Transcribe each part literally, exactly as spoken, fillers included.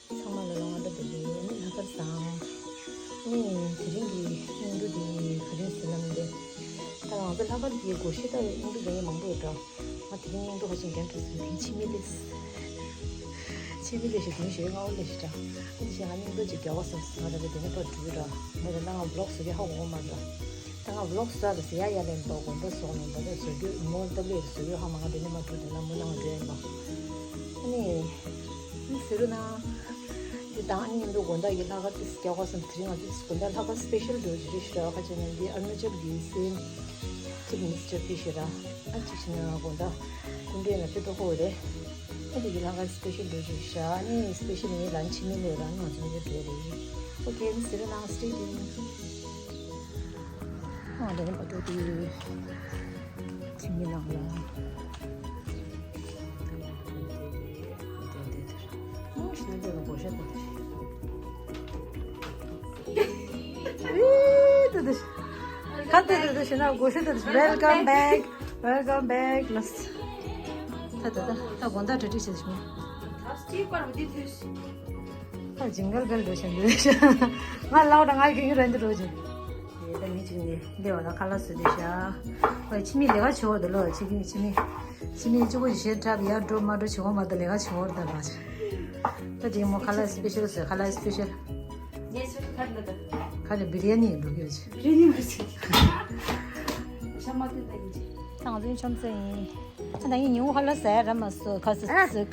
ཚང་མ་ལ་ལོ་ང་ད་བདེ་ལེ། ཨ་ནི་ལྷག་དཀར་བཟང་། ཨ་ནི་དེ་རིང་གི་སྙིང་བསྡུས་དེ་ག་རེ་ཟེར་ན་མི་འདུག་ད་ང་ཚོ་ལྷག་དཀར་གྱི་སྒོར་གཞས་ད་སྙིང་བསྡུས་རྒྱག་མཁན་མང་པོ་ཡོད་འདྲ། ང་དེ་རིང་སྙིང་བསྡུས་ཧ་ཅང་རྒྱབ་འགྲོ་སོང་། དེ་ཕྱི་མི་ལས། ཕྱི་མི་ལས་ཞིག་དེ་ཞིག་སྔ་བོ་ལས་ཞིག་འདྲ། ཨ་ནི་ཞིག་ང་སྙིང་བསྡུས་ཅིག་རྒྱག་དགོས་བསམ་སོང་། ང་ད་ལྟ་དེ་ནས་ཕར་འགྲོ་གི་འདྲ། ང་ད་ལྟ་ང་བི་ལོག་བཟོ་གི་ཧ་གོ་གི་མ་འདྲ། ད་ང་བི་ལོག་བཟོ་ཡ་ད་ཟེར་ཡ་ཡ་ལན་པ་དགོང་དག་བཟོ་ནས་ད་ལྟ་བཟོ་རྒྱུ་མོ་ཏབ་ལེ་བཟོ་རྒྱུ་ཧ་མ་ང་དེ་ནས་མ་འགྲོ་དེ་ལ་མོ་ནང་འགྲོ་ཡིན་པ། ཨ་ནི། ཨ་ནི་ཟེར་རུ་ན། དེ་དང་ཨ་ནི་མཉམ་དུ་དགོང་དག་གི་ལྷག་དཀར་ཏིས་རྒྱག་དགོས་བསམ། དེ་རིང་ང་ཚོ་དགོང་དག་ལྷག་དཀར་སི་པེ་ཤལ་འགྲོ་རྒྱུ་རེད་ཤག་ཁ་ཅིག་ན་འདི་ཨ་རུ་ན་ཅལ་གྱི་སེམས་ཅིག་མིག་སི་ཅར་ཏིས་ཤི་ར། ཨ་ཅིག་ཤི་ན་དགོང་དག་སྐུ་མགྲོན་ལ་ཕེབས་ཏོ་ཧོ་རེད། ཨ་དེ་གི་ལྷག་དཀར་སི་པེ་ཤལ་འགྲོ་རྒྱུ་རེད་ཤག་ཨ་ནི་སི་པེ་ཤལ་ངའི་རང་ཕྱི་མི་ལས་རང་ང་ཚོ་མི་འགྲོ་རེད། ཨོ་ཁེ། ཨ་ནི་ཟེར་རུ་ན་སི་ཊེ་ཊིའུན། ཨ་ལེ་ནི་པ་ཏོ་ཏི། ཁྱིམ་གྱི་ནང་ལ། ཨོ་ཤི་ནི་ལ་གོ་ཤ་ཏོ་ཏི། ཨེ་ཏོ་ཏི། ཁ་ཏོ་ཏི་ཏི་ཤི་ན་གོ་ཤ་ཏོ་ཏི། Welcome back. Welcome back. ལོས། ད་ད་ད་ད་དགོང་དག་གྲ་སྒྲིག་བྱེད་ཤོག་ད་སྐྱིད་པར་འདི་དུས། ད་ཇིང་གལ་བེལ་འགྲོ་བཞིན་འདུག་ང་ལའོ་ད་ང་གི་རང་འདི་འགྲོ་བཞིན། ཡེ་ད་མི་གཅིག་ནི་འདི་བ་ད་ཁ་ལག་བཟོས་འདུག་ཤག་ཁོས་ཕྱི་མི་ལས་ཀ་བྱེད་འོ་འདུག་ལོ། ཕྱི་གི་ཕྱི་མི་ཕྱི་མི་གཅིག་པོ་ཞིག་ཞེ་དྲག་ཡར་འགྲོ་མར་འགྲོ་བྱེད་འོ་མ་གཏོགས་ལས་ཀ་བྱེད་འོ་ད་ལ། ད་དེ་མོ་ཁ་ལག་སི་པེ་ཤལ་བཟོས། ཁ་ལག་སི་པེ་ཤལ། ངས་ཚོད་ཁ་ལ་ད། ཁ་ལ་བི་རི་ཡ་ནི་འགྲོ་གི་ཡོད་ཅི། བི་རི་ཡ་ནི་མ་ཟེར། ཤ་མ་ཐོན་ད་ཡིན་ཅི། ད་ང་ཚོའི་ཆམ་ས་ཡིན། ད་ངས་ཉིན་གུང་ཁ་ལག་ཟ་ཡ་རག་མ་སོང་། ཁ་ཟ་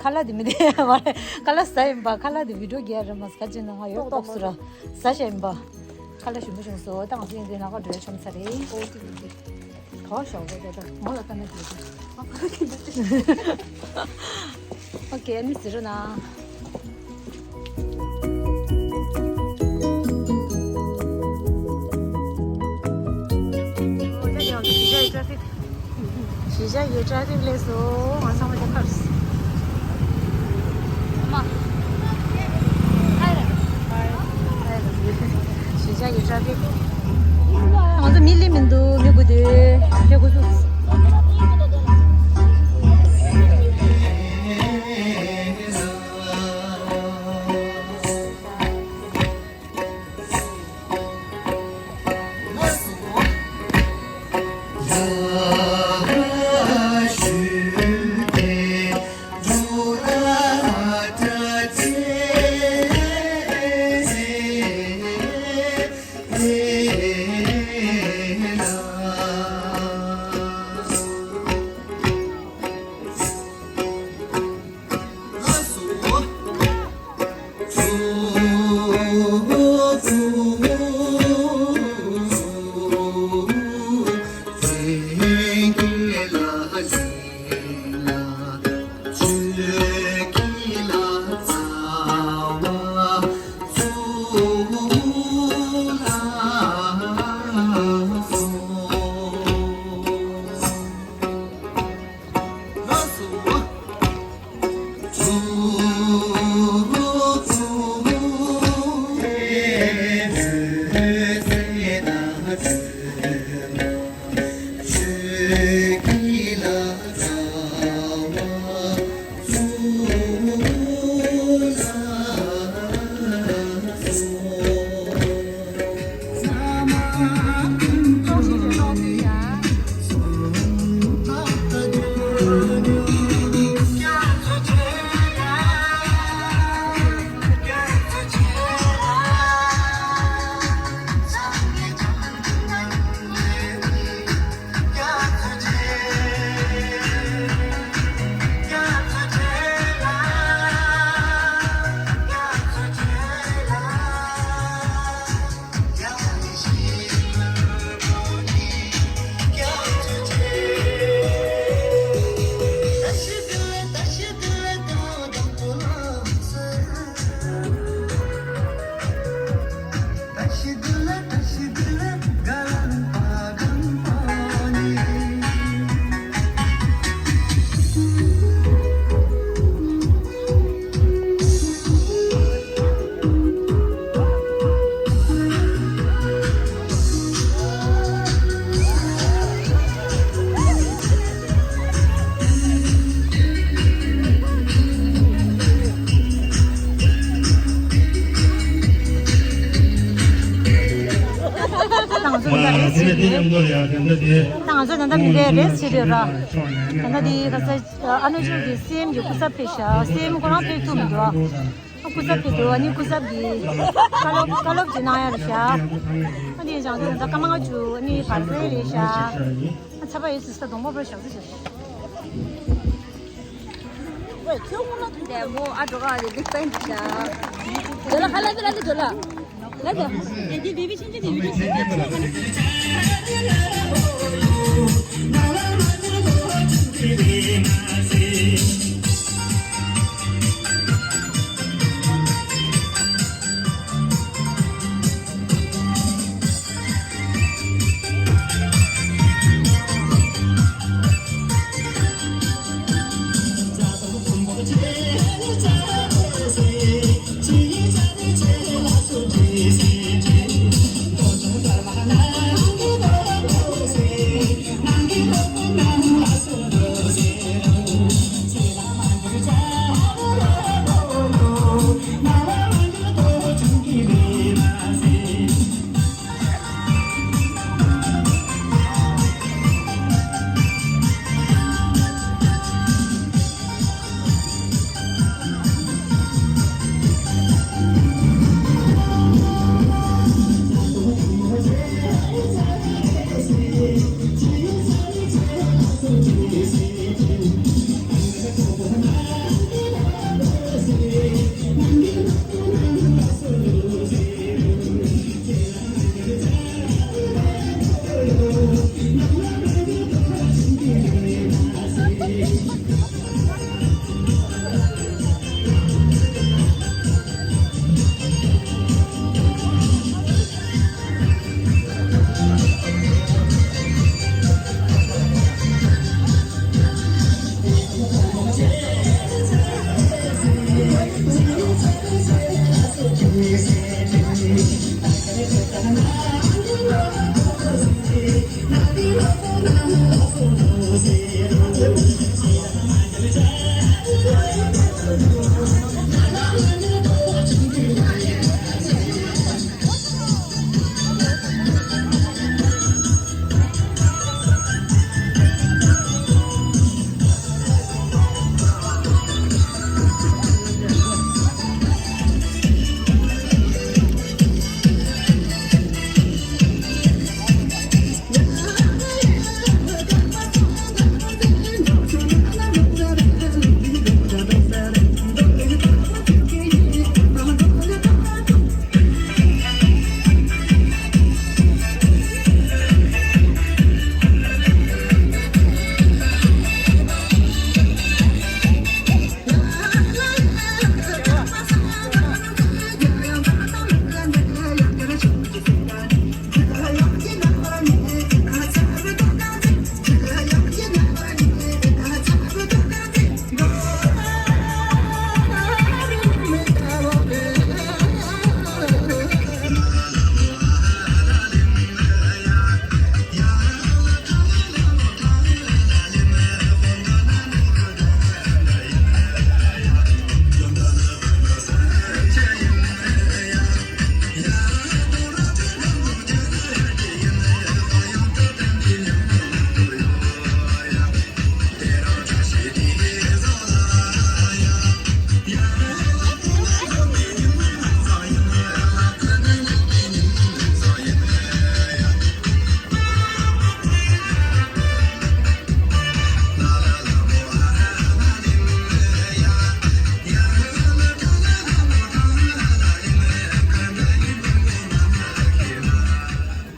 ཁ་ལག་དེ་མི་དེ་མ་རེད། ཁ་ལག་ཟ་ཡིན་པ། ཁ་ལག་དེ་བི་ཌིའོ་རྒྱག་ཡ་རག་མ་སོང་། ཁ་ཅིག་ན་ང་ཡོད་ཏོག་སུ་ར་ཟ་བྱ་ཡིན་པ། ཁ་ལག་ཞིམ་པོ་བྱུང་སོང་། ད་ང་ཚོ་ཡིན་དེ་ལྷག་དཀར་འགྲོ་ཡ་ཆམ་ས་རེད། ཨོ་ཏི་ཏི་ཏི། ག་བ་ཞོག་གོ་ད་ད་མོ་ལ་ལྟ་ན་དེ་དེ། ཨོ་ཁེ། ཨ་ནི་ཟེར་རོ་ན། གཞིས་ཆགས་ཀྱི་ཊ་ཕིག་སླེབས་སོང་། ང་ཚང་མ་དེ་ཁར། གཞིས་ཆགས་ཀྱི་ཊ་ཕིག་ང་ཚོ་མི་སླེབས་མི་འདུག་མི་དགོས་དུས་ཁྱེད་ཁོ་ཚོ། དེ་མཉམ་དུ་ལ་ཡང་དེ་འདྲ་དེ། ད་ང་ཚོ་ད་ལྟ་མི་འདྲ་རེས་བྱེད་དུས་ར། ད་ལྟ་དེ་ག་ས་ཨ་ནུ་ཅོ་གི་སི་ཨེམ་གི་སྐུ་ཚབ་ཕེབས་ཤག་སི་ཨེམ་ཁོ་རང་ཕེབས་ཐུབ་མི་འདུག་ཨ་སྐུ་ཚབ་ཕེབས་འདུག་ཨ་ནི་སྐུ་ཚབ་ཀྱི་བཀའ་སློབ་བཀའ་སློབ་ཅིག་གནང་ཡ་རེད་ཤག་ཨ་ནི་ཡང་ཅང་ཚོ་ད་སྐར་མ་ལྔ་བཅུ་ཨ་ནི་བར་སེ་རེད་ཤག་ཨ་ཚ་བ་ཡོད་སུ་ས་སྡོང་པོ་པོ་ཞག་ཚོ་ཞག་ལས་མོ་ཨ་འགྲོ་ག་ལས་ལིག་པན་འདི་ཤག་ཇོ་ལ་ཁ་ལ་འདི་ལ་འདི་ཇོ་ལ།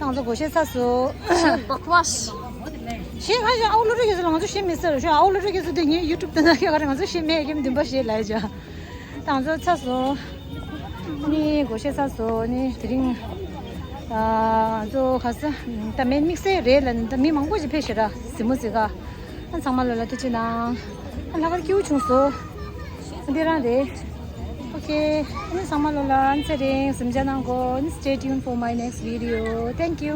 ང་ཚོ་སྒོར་གཞས་ཚར་སོང་། བག་བག་ཞེས་ང་ཚོ་ཨའུ་ལོ་རི་གེ་སུ་ལ་ང་ཚོ་ཤེས་མི་ཟེར་ཞོ། ཨའུ་ལོ་རི་གེ་སུ་དེ་ངའི་ཡུ་ཊུབ་དེ་ན་ཁྱོད་ག་རེ་ང་ཚོ་ཤེས་མེད་ཀྱི་འདུན་པ་ཞེས་ལབ་ཡ་ཅག་ད་ང་ཚོ་ཚར་སོང་། ནི་སྒོར་གཞས་ཚར་སོང་། ནི་དེ་རིང་ཨ་ང་ཚོ་ག་ས་ད་མེད་དམིགས་བསལ་རེད་ལ། ནི་ད་མི་མང་པོ་ཞིག་ཕེབས་ཤག་ར་གཟིགས་མོ་གཟིགས་ག་ཨ་ཚང་མ་ལོ་ལ་ཐུགས་རྗེ་གནང་། ཨ་ལྷག་དཀར་སྐྱིད་པོ་བྱུང་སོང་། འདི་རང་རེད། ཨོ་ཁེ། ཨ་ནི་ཚང་མ་ལོ་ལ་ཨ་ནི་ཚེ་རིང་གཟིམ་འཇག་གནང་གོ་ཨ་ནི་stay tuned for my next video. Thank you.